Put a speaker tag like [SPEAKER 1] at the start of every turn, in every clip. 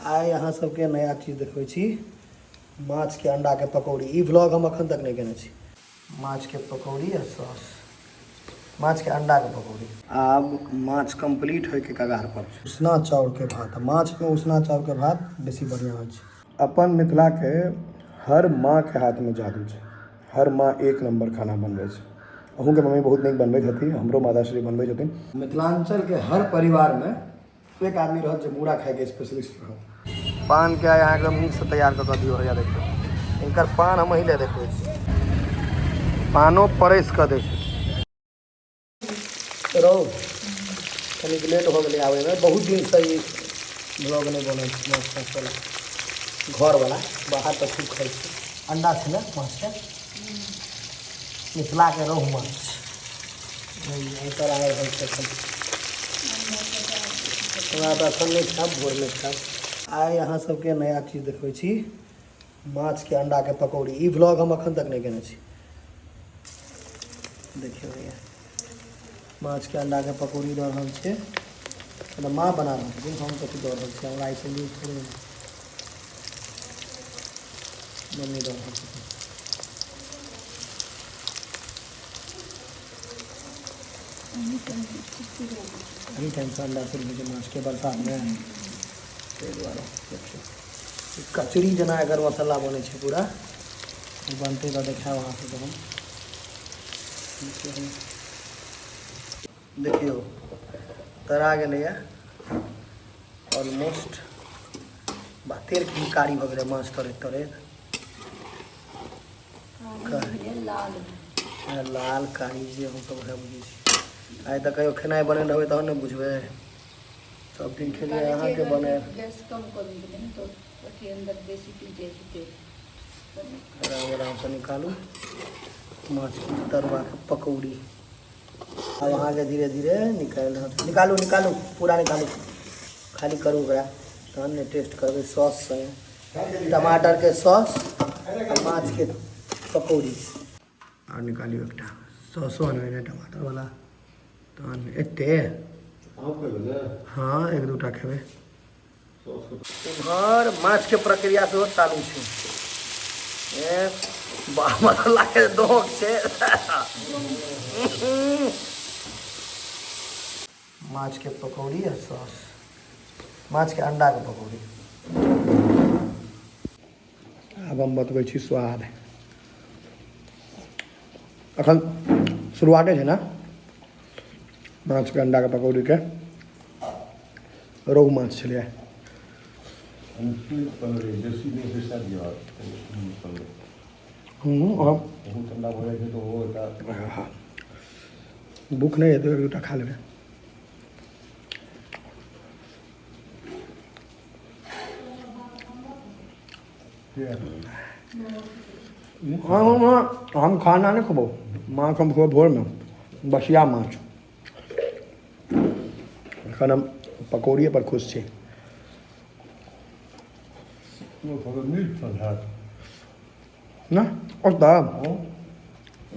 [SPEAKER 1] आइ अहाँ सबके नया चीज देखबै छी, माछके अंडाके पकौड़ी। ई व्लॉग हम अखन तक नहि केने छी। माछके पकौड़ी आ सॉस, माछके अंडाके पकौड़ी। आब माछ कंप्लीट होइके कगार पर छै। उसना चाउरके भात, माछमे उसना चाउरके भात बेसी बढ़िआँ होइ छै। अपन मिथिलाके हर माँके हाथमे जादू छै। हर माँ एक नम्बर खाना बनबै छै। अहूँके मम्मी बहुत नीक बनबैत हेती, हमरो माताश्री बनबै छथिन। मिथिलाञ्चलके हर परिवारमे एक आदमी रहत जे मूड़ा खाइके स्पेशलिस्ट रहत। पानके आइ अहाँ एकदम नीकसँ तैयार कऽ कऽ दियौ। हैया देखियौ, हिनकर पान हम एहि लए देखबै छी, पानो परसि कऽ दै छै। रौ, कनिक लेट भऽ गेलै आबैमे। बहुत दिनसँ ई ब्लॉग नहि बनल छै माछ ताछवला घरवला। बाहर तऽ खूब खाइ छी। अंडा छै ने माछके, मिथिलाके रोहु माछ एकर आबि रहल छै एखन। हमरा तऽ एखन नहि खायब, भोरमे खायब। आइ अहाँ सबके नया चीज देखबै छी, माछके अंडाके पकौड़ी। ई व्लॉग हम अखन तक नहि केने छी। देखियौ भैया, माछके अंडाके पकौड़ी दऽ रहल छै। मतलब माँ बना रहल छथिन, हम कथी दऽ रहल छी, हमरा एहिसँ न्यूज थोड़े। मम्मी दऽ रहल छथिन। एनी टाइमसँ अंडा शुरू होइ छै माछके बरसातमे, ताहि दुआरे। देखियौ, कचरी जेना एकर मसाला बनै छै पूरा। बनतै तऽ देखायब अहाँ सबके हम। देखियौ, तरा गेलैए ऑलमोस्ट। तेल की कारी भऽ गेलै माछ तरैत तरैत।
[SPEAKER 2] लाल।
[SPEAKER 1] लाल कारी जे हमसब उएह बुझै छी। आइ तऽ कहियो खेनाइ बनेने रहबै तहन ने बुझबै। सब दिन खेलियै अहाँके बनायल।
[SPEAKER 2] गैस कम कऽ देबै ने तऽ अथी अंदर बेसी पी जाइ छै तेल।
[SPEAKER 1] आराम आरामसँ निकालू माछके तरुआके पकौड़ी। आब अहाँके धीरे धीरे निकालि रहल छी। निकालू, निकालू, पूरा निकालू, खाली करू ओकरा, तहन ने टेस्ट करबै सॉस संगे। टमाटरके सॉस आ माछके पकौड़ी। आर निकालियौ, एकटा सॉसो अनबै ने टमाटरवला, तहन एते। हँ, एक दूटा खेबै। उम्हर माछके प्रक्रिया सेहो चालू छै। ए मसालाके दोक छै। माछके पकौड़ी आ सॉस, माछके अंडाके पकौड़ी। आब हम बतबै छी स्वाद। अखन शुरुआते छै ने माछके अंडाके पकौड़ीके। रोहु माछ छलैए। भूख नहि हेतै, एक दूटा खा लेबै। हम खाना नहि खेबौ, माछ हम खेबौ भोरमे, बसिया माछ। एखन हम पकौड़िए पर खुश छी ने। ओतऽ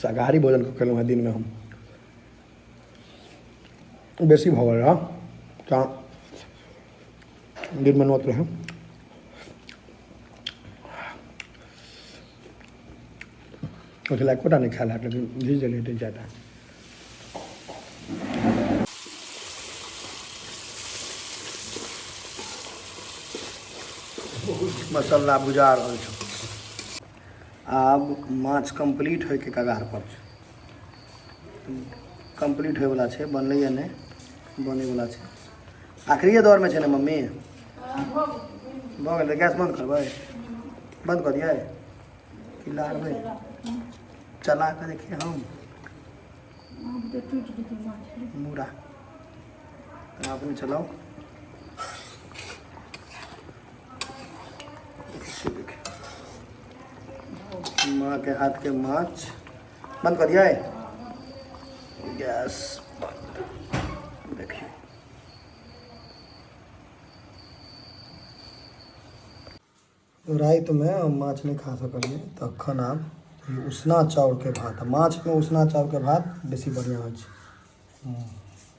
[SPEAKER 1] शाकाहारी भोजन केलहुँ हेँ दिनमे हम, बेसी भऽ गेल रहए तऽ दिनमे नोत रहै। ओहि लए एकोटा नहि खायल हैत, लेकिन घीच देलियै तीन चारि टा। मसाला भुजा रहल छै। आब माछ कंप्लीट होइके कगार पर छै, कंप्लीट होइवला छै। बनलैए नहि, बनैवला छै, आखिरिए दौरमे छै ने मम्मी? भऽ गेलै। गैस बन्द करबै? बन्द कऽ दियै कि लारबै? चला कऽ देखिए हम। मूड़ा अपने चलाओ। माँ के हाथ के माछ। बंद कर दिया गैस, बंद। देखिए, रातिमे हम माछ नहि खा सकलियै तऽ एखन आब ई उसना चाउरके भात। माछमे उसना चाउरके भात बेसी बढ़िआँ होइ छै।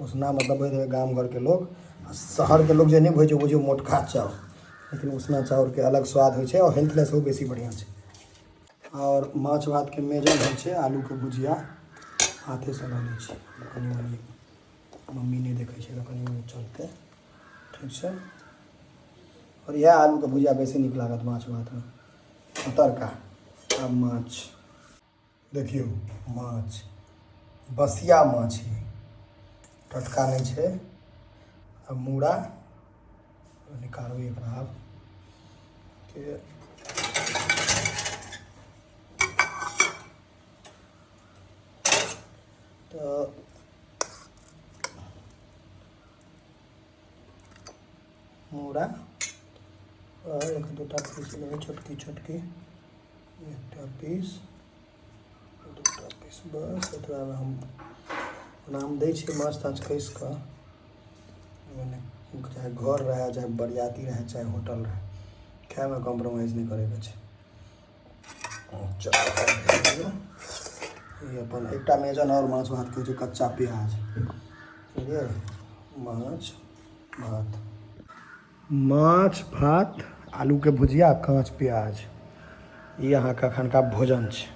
[SPEAKER 1] उसना मतलब बुझैत हेबै गाम घरके लोक, आ शहरके लोक जे नहि बुझै छै, बुझियौ मोटका चाउर। लेकिन उसना चाउरके अलग स्वाद होइ छै आओर हेल्थ लए सेहो बेसी बढ़िआँ छै। आओर माछ भातके मेजन होइ छै आलूके भुजिया, हाथेसँ लऽ लै छी कनि मनि, मम्मी नहि देखै छै तऽ कनि मनि चलतै, ठीक छै। आओर इएह आलूके भुजिया बेसी नीक लागत माछ भातमे। तड़का आब माछ देखियौ, माछ बसिया माछ है, टटका नहि छै। आ मूड़ा निकालबै एकरा आब के। तऽ मूड़ा आओर एक दूटा पीस लेबै छोटकी छोटकी, एकटा पीस, दूटा पीस, बस एतबामे। हम ओना हम दै छियै माछ ताछ कसि कऽ, मने चाहे घर रहए, चाहे बरियाती रहए, चाहे होटल रहए, खायमे कॉम्प्रोमाइज नहि करैके छै। चलू, ई अपन एकटा मेजन आओर माछ भातके होइ छै कच्चा प्याज, बुझलियै? माछ भात, माछ भात, आलूके भुजिया, काँच प्याज, ई अहाँके एखनका भोजन छै।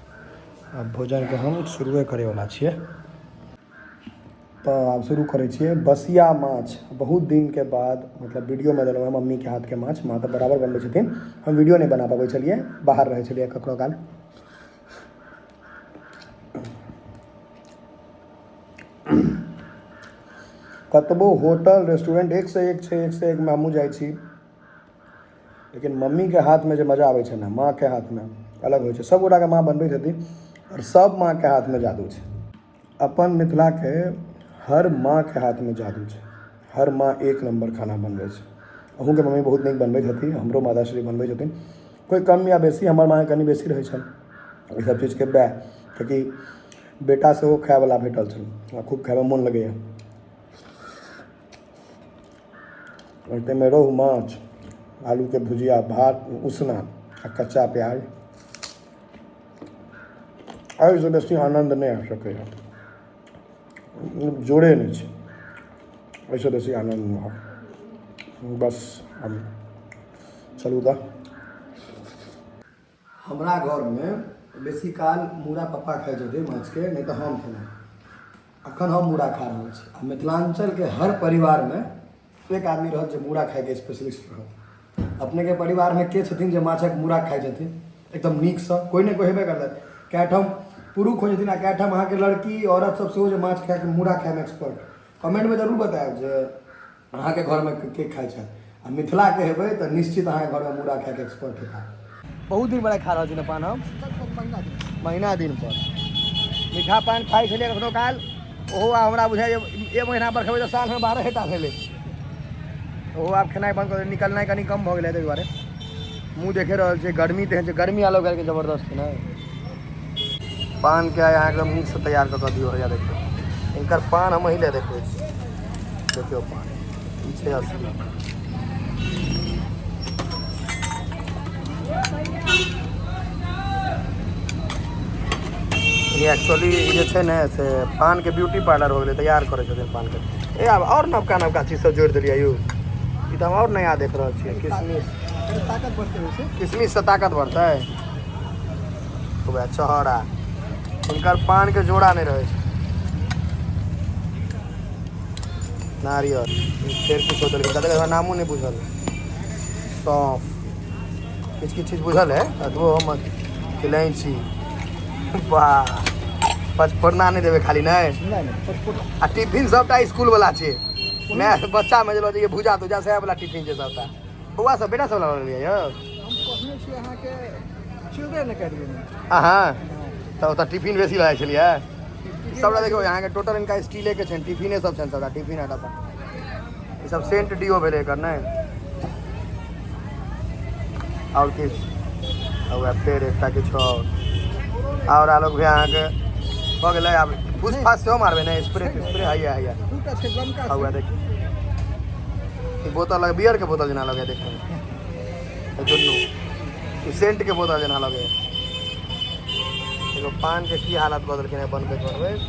[SPEAKER 1] आब भोजनके हम शुरुए करैवला छियै, तऽ आब शुरू करै छियै। बसिया माछ बहुत दिनके बाद मतलब वीडियोमे देलहुँ हँ मम्मीके हाथके माछ। माँ तऽ बराबर बनबै छथिन, हम वीडियो नहि बना पबै छलियै, बाहर रहै छलियै कखनो काल। कतबो होटल रेस्टोरेंट एक से एक छै, एक से एकमे हमहूँ जाइ छी, लेकिन मम्मीके हाथमे जे मजा आबै छै ने, माँके हाथमे अलग होइ छै। सब गोटाके माँ बनबै छथिन आओर सब माँके हाथमे जादू छै। अपन मिथिलाके हर माँके हाथमे जादू छै, हर माँ एक नम्बर खाना बनबै छै। अहूँके मम्मी बहुत नीक बनबै छथिन, हमरो माताश्री बनबै छथिन, कोइ कम या बेसी। हमर माँके कनि बेसी रहै छनि ई सब चीजके वएह, कियाकि बेटा सेहो खायवला भेटल छनि, हमरा खूब खायमे मोन लगैए। ताहिमे रोहु माछ, आलूके भुजिया, भात उसना आ कच्चा प्याज, एहिसँ बेसी आनन्द नहि आबि सकैए, जोड़े नहि छै एहिसँ बेसी आनन्द नहि। बस हम चलू। तऽ हमरा घरमे बेसी काल मूड़ा पप्पा खाइ छथिन माछके, नहि तऽ हम खेलहुँ। अखन हम मूड़ा खा रहल छी। आ मिथिलाञ्चलके हर परिवारमे एक आदमी रहत जे मूड़ा खाइके स्पेशलिस्ट रहत। अपनेके परिवारमे के छथिन जे माछक मूड़ा खाइ छथिन एकदम नीकसँ? कोइ ने कोइ हेबे करतै। कए ठाम पुरुष होइ छथिन आ कए ठाम अहाँके लड़की औरत सब सेहो जे माछ खाइके मूड़ा खाइमे एक्सपर्ट। कमेंटमे जरूर बतायब जे अहाँके घरमे के खाइ छथि। आ मिथिलाके हेबै तऽ निश्चित अहाँके घरमे मूड़ा खाइके एक्सपर्ट हेता। बहुत दिन बड़ा खा रहल छी ने पान हम, महीना दिन पर मीठा पान खाइ छलियै कखनो काल, ओहो आब हमरा बुझाइ एक महीना पर खेबै तऽ सालमे 12 टा भेलै। ओहो आब खेनाइ बन्द कऽ निकलनाइ कनि कम भऽ गेलै, ताहि दुआरे मुँह देखे रहल छै। गर्मी तेहन छै, गर्मी आलो गेल जबरदस्त छै ने। पानके अहाँ एकदम नीकसँ तैयार कऽ कऽ दियौ। हैया देखियौ, हिनकर पान हम अही लए देखबै छी। देखियौ पान, ई छै असली। ई एक्चुअली ई जे छै ने से पानके ब्यूटी पार्लर हो गेलै, तैयार करै छथिन पानके। ए आब आओर नवका नवका चीज सब जोड़ि देलियै यौ, ई तऽ हम आओर नया देख रहल छियै। किशमिश,
[SPEAKER 3] ताकत बढ़तै ओहिसँ।
[SPEAKER 1] किशमिशसँ ताकत बढ़तै। वएह चहरा, हुनकर पानके जोड़ा नहि रहै छै। नारियल फेर किछो देलकै, कतेक हमरा नामो नहि बुझल। सौंफ, किछु किछु चीज बुझल है, अतबो हम इलायची, वाह। पचफोरना नहि देबै खाली? नहि।
[SPEAKER 3] नहि नहि, पचफोरना।
[SPEAKER 1] आ टिफिन सबटा स्कूल वाला छै, मैं बच्चा में जे लऽ जइयै भुजा तुजा सएह वाला टिफिन छै सबटा। बौआ सब, बेटा सब लऽ लेलियै यौ?
[SPEAKER 3] हम पढ़ने छी अहाँके चिल्ड्रेन एकेडमीमे।
[SPEAKER 1] अहाँ तऽ ओतऽ टिफिन बेसी लऽ जाइ छलियै सबटा। देखियौ अहाँके टोटल इनका स्टीलेके छनि, टिफिने सब छनि सबटा, टिफिन आ डब्बा ई सब। सेंट डिओ भेलै एकर, नहि आओर किछु। आ वएह फेर एकटा किछु आओर। आलोक भैया, अहाँके भऽ गेलै? आब फूस फास सेहो मारबै ने, स्प्रे स्प्रे? हैया हैया।
[SPEAKER 3] दूटा छै लमका।
[SPEAKER 1] आ वएह देखियौ, ई बोतल लगे बियर के बोतल जेना लगे देखैमे ई दुनू, ई सेंट के बोतल जेना लगे। एगो पान के की हालत कऽ देलखिन हेँ बनबैत बनबैत।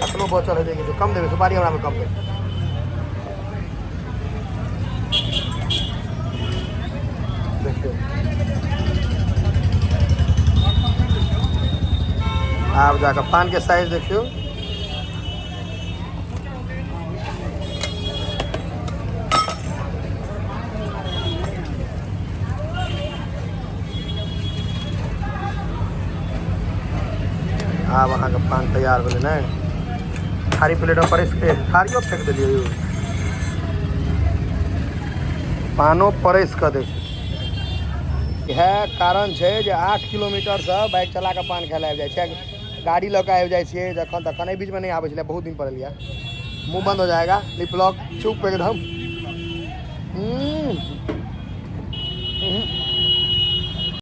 [SPEAKER 1] अखनो बचल हेतै किछु, कम देबै सुपारी, हमरामे कम देबै। आब जाकऽ पानके साइज देखियौ। आब अहाँके पान तैयार भेलै ने। थारी प्लेटमे परसि के थारियो फेक देलियै यौ। पानो परसि कऽ दै छै। इएह कारण छै जे 8 किलोमीटरसँ बाइक चला कऽ पान खाय लए आबि जाइ छै। गाड़ी लऽ कऽ आबि जाइ छियै जखन तखन। एहि बीचमे नहि आबै छलै, बहुत दिन पर एलियै। मुँह बंद हो जाएगा, लिप लॉक, चुप एकदम। हम्म। हम्म।